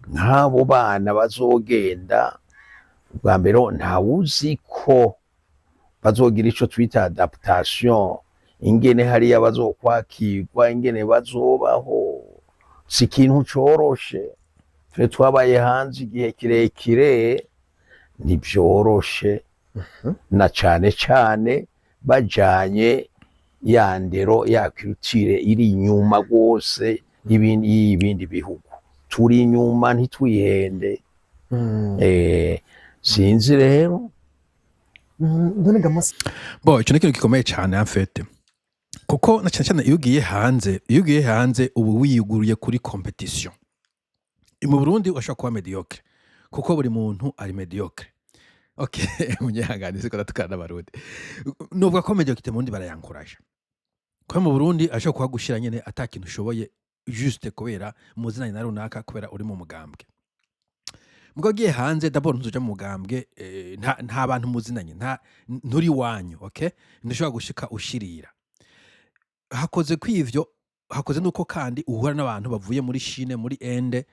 Nk'abo bana bazogenda ubwa mbere, ntawuzi ko bazogira ico twita adaptation, ingene hariya bazokwakirwa, ingene bazobaho. Si ikintu coroshe. Twe twabaye hanze igihe kirekire, ntibyoroshe, na cane cane bajanye ya ndero, ya culture iri inyuma rwose y'ibindi bihugu. Turi inyuma, ntitwihende. Sinzi rero. None Gamasi? Bo, ico ni ikintu gikomeye cane en fait, kuko na cane cane iyo ugiye hanze ubu wiyuguruye kuri competition. Mu Burundi urashobora kuba médiocre, kuko buri muntu ari médiocre. Okay, munyihangane, siko ndatukana n'Abarundi. Novuga ko médiocrité mu Burundi barayankuraje, kuko mu Burundi ashobora kuhagushira nyene ata kintu ushoboye, juste kubera muzinanye na runaka, kubera uri mu mugambwe. Mugo agiye hanze, d'abord ntuzoja mu mugambwe, nta bantu muzinanye, nta nturi wanyu. Okay, ntushobora gushika ushirira hakoze kw'ivyo hakoze. Nuko kandi uhura n'abantu bavuye muri Chine, muri Inde,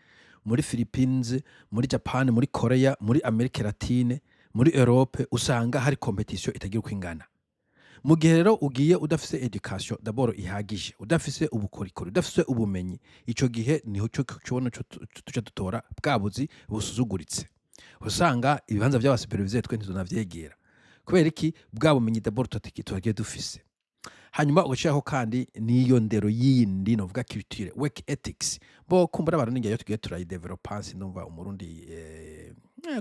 muri Philippines, muri Japan, muri Korea, muri Amerika Latine, muri Europe. Usanga hari competition itagira uko ingana. Mu gihe rero ugiye udafise education d'abord ihagije, udafise ubukorikori, udafise ubumenyi, ico gihe niho cyo kibona tuca dutora bwa buzi busuzuguritse. Usanga ibibanza vy'aba superviseur twe ntitunavyegera. Kubera iki? Bwa bumenyi d'abord tutagiye dufise. Hanyuma ugashiraho kandi n'iyo ndero yindi, novuga culture, work ethics. Bo kumbura Abarundi ngiyo tugiye turayidevelopa. Sinumva Umurundi,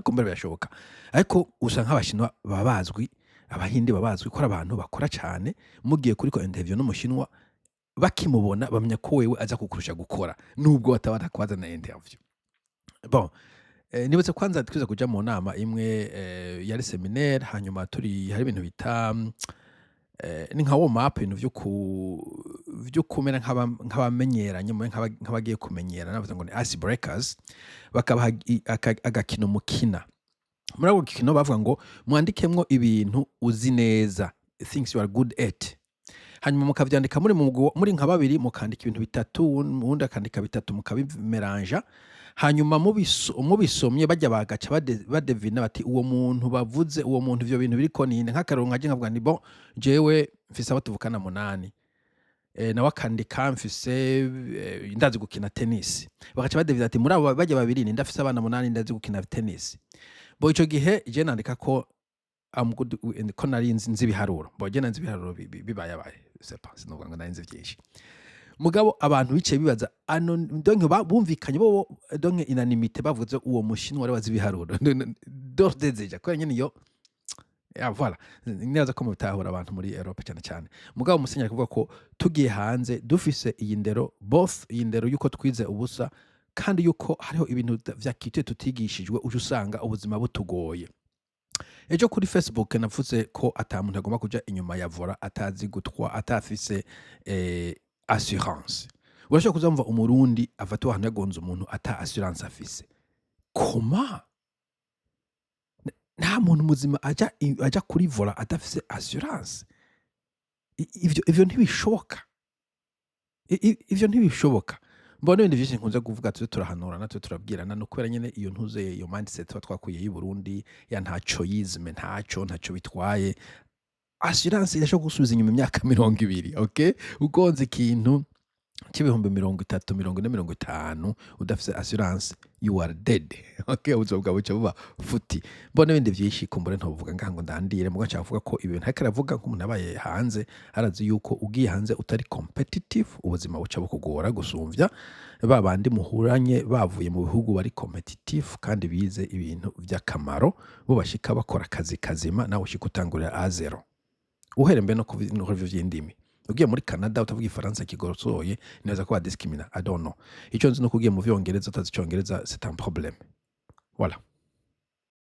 kumbura birashoboka, ariko usanga nk'Abashinwa baba bazwi, Abahindi baba bazwi ko ari abantu bakora cane. Mugiye kuri ko interview n'Umushinwa, bakimubona bamenya ko wewe aza kukurusha gukora, nubwo bataba batakwazana interview. Bon, nibutse kwanza twize kuja mu nama imwe, yari séminaire. Hanyuma turi hari ibintu bita ni nka warm up, ibintu vyo kumera nk'abamenyeranye, nk'abagiye kumenyerana, bavuze ngo ni ice breakers. Bakabaha agakino mukina. Muri ako gakino bavuga ngo mwandikemwo ibintu uzi neza, things you are good at. Hanyuma mukavyandika muri mu mugwi, muri nka babiri, mukandika ibintu bitatu, uwundi akandika bitatu, mukabimeranja. Hanyuma mubisomye barya bagaca badevina bati uwo muntu bavuze, uwo muntu ivyo bintu biriko ninde. Nk'akarorero, nkaje nkavuga nti: "Bon, jewe mfise abo tuvukana munani." Nawe akandika: "Mfise ndazi gukina tennis." Bagaca badevina ati muri abo barya babiri ninde afise abana munani, ndazi gukina tennis. Bo, ico gihe je nandika ko I'm good ko nari nzi ibiharuro. Bo, je nzi ibiharuro bibayabaye, c'est pas, sinovuga ngo nari nzi vyinshi. Mugabo abantu bicaye bibaza ano, donc bumvikanye bo, donc unanimité, bavuze uwo Mushinwa wari wazi ibiharuro d'ores déjà, kubera nyene iyo ya voilà. Neza ko mubitahura, abantu muri Europe cyane cyane. Mugabo Musenyeri kuvuga ko tugiye hanze dufise iyi ndero, both iyi ndero yuko twize ubusa, kandi yuko hariho ibintu vya culture tutigishijwe, uje usanga ubuzima butugoye. Ejo kuri Facebook navuze ko ata muntu agomba kuja inyuma ya volant atazi gutwa, atafise assurance. Urashobora kuzamva Umurundi afata ahantu yagonze umuntu ata assurance afise. Koma nta muntu muzima aja kuri volant adafise assurance. Ivyo ntibishoboka. Ivyo ntibishoboka. Mbona ibintu vyinshi nkunze kuvuga, tuze turahanurana, tuze turabwirana, no kubera nyene iyo ntuze, iyo mindset tuba twakuye y'u Burundi ya ntacoyisme, ntaco bitwaye. Assurance irashobora gusubiza inyuma imyaka 20. Okay, ugonze ikintu c'ibihumbi 30, 40, 50, udafise assurance, you are dead. Okay, ubuzima bwawe buca buba futi. Mbona ibindi vyinshi kumbure ntovuga ngaha ngo ndandire. Muga nshaka kuvuga ko ibintu ariko aravuga nk'umuntu abaye hanze, arazi yuko ugiye hanze utari competitive, ubuzima buca bukugora gusumvya ba bandi muhuranye bavuye mu bihugu bari competitive kandi bize ibintu vy'akamaro. Bo bashika bakora akazi kazima, nawe ushika utangurira à zéro. Uhere mbere no ku ivyo vy'indimi, ugiye muri Canada utavuga Ifaransa kigorosoye, neza ko badiscrimina. I don't know. Ico nzi nuko ugiye mu Vyongereza utazi Icongereza, c'est un problème. Voilà.